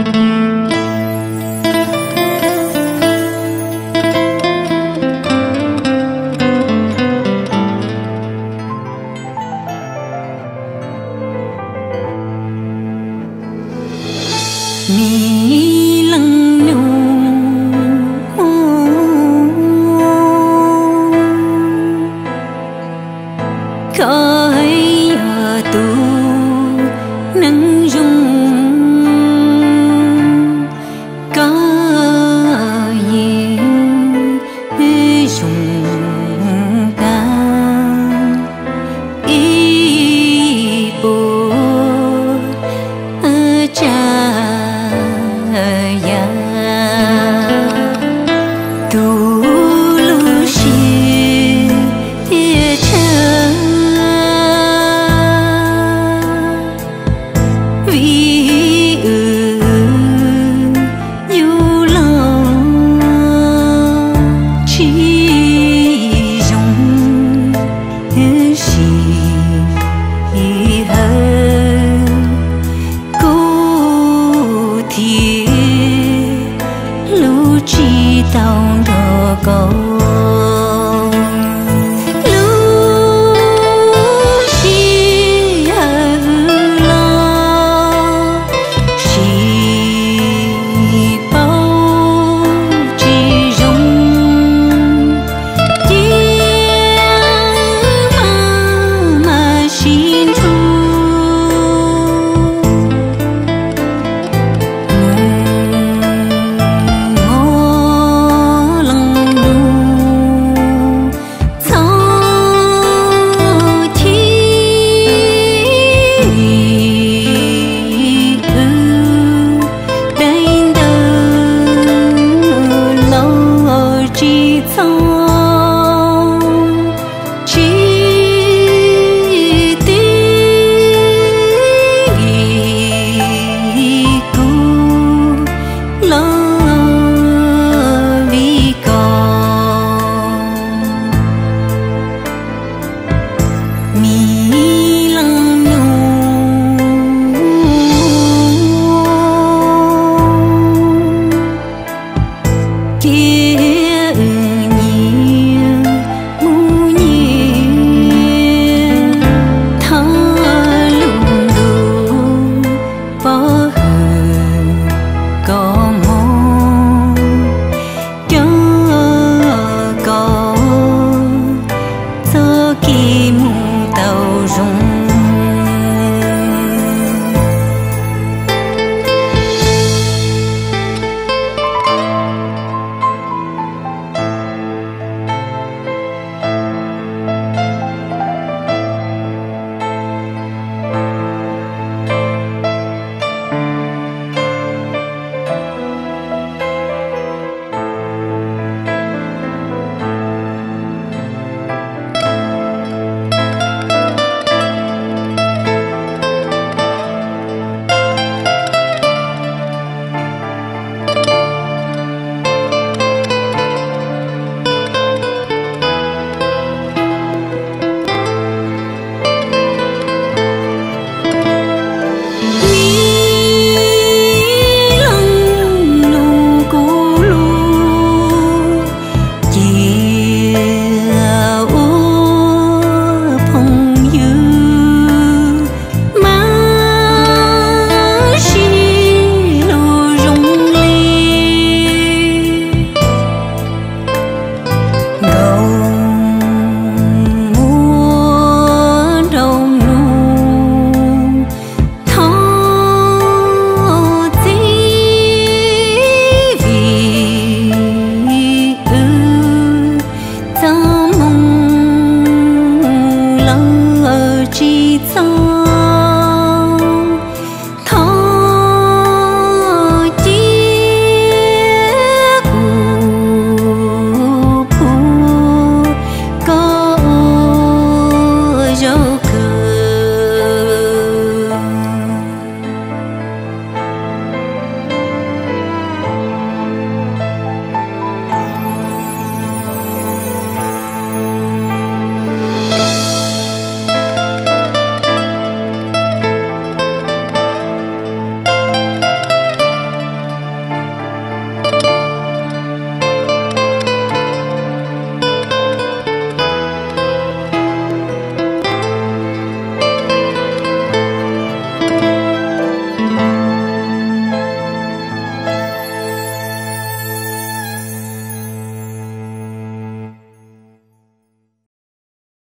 Mi leej nus, koj yog tus neeg zoo, koj yeej zoo tag ib puas tsav yam. Tus lub siab thiaj tshaj, vim wb yug los tsis zoo, sij hawm kuv thiaj hlub tsis tau nrog koj. Lub sij hawm los sib paub tsis zoo, cia mas mas sib ntsug. Mus leej nus txhob chim, wb deev ntawd los tsis txhob tsis tib kuv los vim koj. Mi leej nus, cia wb nyias mus nyias thov lus ntuj pov hwm kom mob, coj kom txoj kev mus tau zoo. Mi leej nus, kuv lub cev ua phooj ywg, mas sib hlub zoo li nkaus muaj nraum nus. Thov txim vim wb txoj hmoo los tsis txog.